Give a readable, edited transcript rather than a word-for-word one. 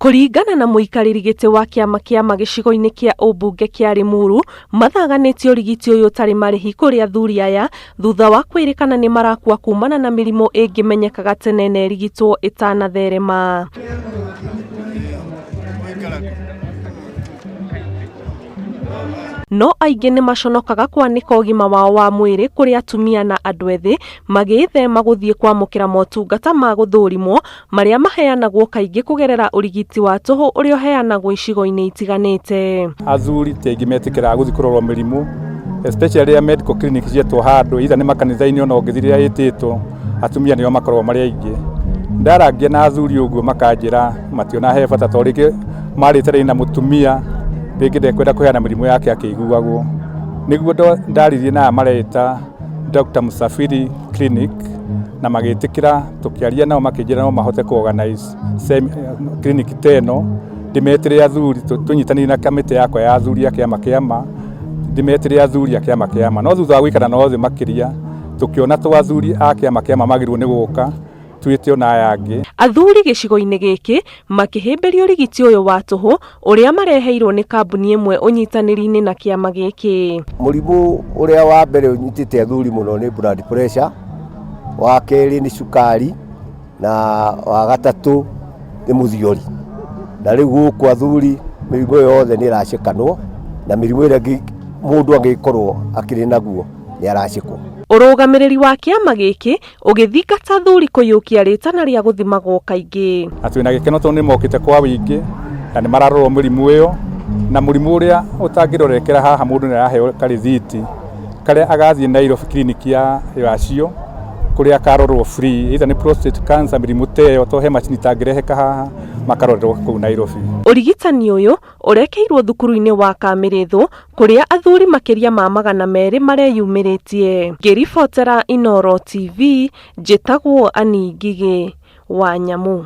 Kũringana na mũikarĩri gĩtĩ wa kĩama kĩama gĩcigo-inĩ kĩa ũmbunge kĩa Limuru, mathaganĩtie ũrigiti ũyũ ũtarĩ marĩhi kũrĩ athuri aya thutha wa kwĩrĩkana nĩ marakua kumana na mĩrimũ ĩngĩmenyekaga tene na ĩrigitwo ĩtanatherema. No aingĩ nĩ maconokaga kwanĩka ũgima wao wa mwĩrĩ kũrĩ atumia na andũ ethĩ magĩĩthema gũthiĩ kwamũkĩra motungata ma gũthũrimwo marĩa maheanagwo kaingĩ kũgerera ũrigiti wa tũhũ ũrĩa ũheanagwo icigo-inĩ itiganĩte. Athuri ti aingĩ metĩkĩraga gũthiĩ kũrorwo mĩrimũ, especially rĩrĩa medical clinic cietwo handũ, either nĩ makanitha-inĩ ona ũngĩthiĩ rĩrĩa ĩtĩtwo, atumia nĩo makoragwo marĩ aingĩ. Ndarangia na athuri ũguo makanjĩra mationa he bata tondũ rĩngĩ marĩte raini na mũtumia, rĩngĩ ndekwenda kũheana mĩrimũ yake akĩiguagwo. Nĩguo ndaririe na aya mareĩta Dr. Msafiri Clinic na magĩtĩkĩra, tũkĩaria nao makĩnjĩra no mahote kũ organize clinic ta ĩno, ndĩmetĩre athuri tũnyitanĩire na kamĩtĩ yakwa ya athuri a kĩama kĩama, ndĩmetĩre athuri a kĩama kĩama. No thutha wa gũikara nao thĩ makĩria, tũkĩona to athuri a kĩama kĩama magĩrĩirwo nĩ gũka, twĩte ona aya angĩ. Athuri gĩcigo-inĩ gĩkĩ makĩhĩmbĩria ũrigiti ũyũ wa tũhũ ũrĩa mareheirwo nĩ kambuni ĩmwe ũnyitanĩri-inĩ na kĩama gĩkĩ. Mũrimũ ũrĩa wa mbere ũnyitĩte athuri mũno nĩ blood pressure, wa kerĩ nĩ cukari na wa gatatũ nĩ mũthiori. Na rĩu gũkũ athuri mĩrimũ yothe nĩ ĩracekanwo na mĩrimũ ĩrĩa ĩngĩ mũndũ angĩkorwo akĩrĩ naguo nĩ aracekwo. Ũrũgamĩrĩri wa kĩama gĩkĩ ũgĩthingata athuri kũiyũkia rĩtana rĩa gũthimagwo kaingĩ. Na twĩna gĩkeno tondũ nĩ mokĩte kwa wĩingĩ na nĩ mararorwo mĩrimũ ĩyo, na mũrimũ ũrĩa ũtangĩrorekera haha mũndũ nĩ araheo karĩthiti karĩa agathiĩ Nairobi clinic ya acio kũrĩa akarorwo free, either nĩ prostate cancer, mĩrimũ ta ĩyo, tondũ he macini itangĩreheka haha makarorerwo kũu Nairobi. Ũrigitani ũyũ ũrekeirwo thukuru-inĩ wa Kamĩrĩthũ kũrĩa athuri makĩria ma 200 mareyumĩrĩtie. Ngĩribotera Inooro TV, njĩtagwo Annie Ngigĩ wa Nyamu.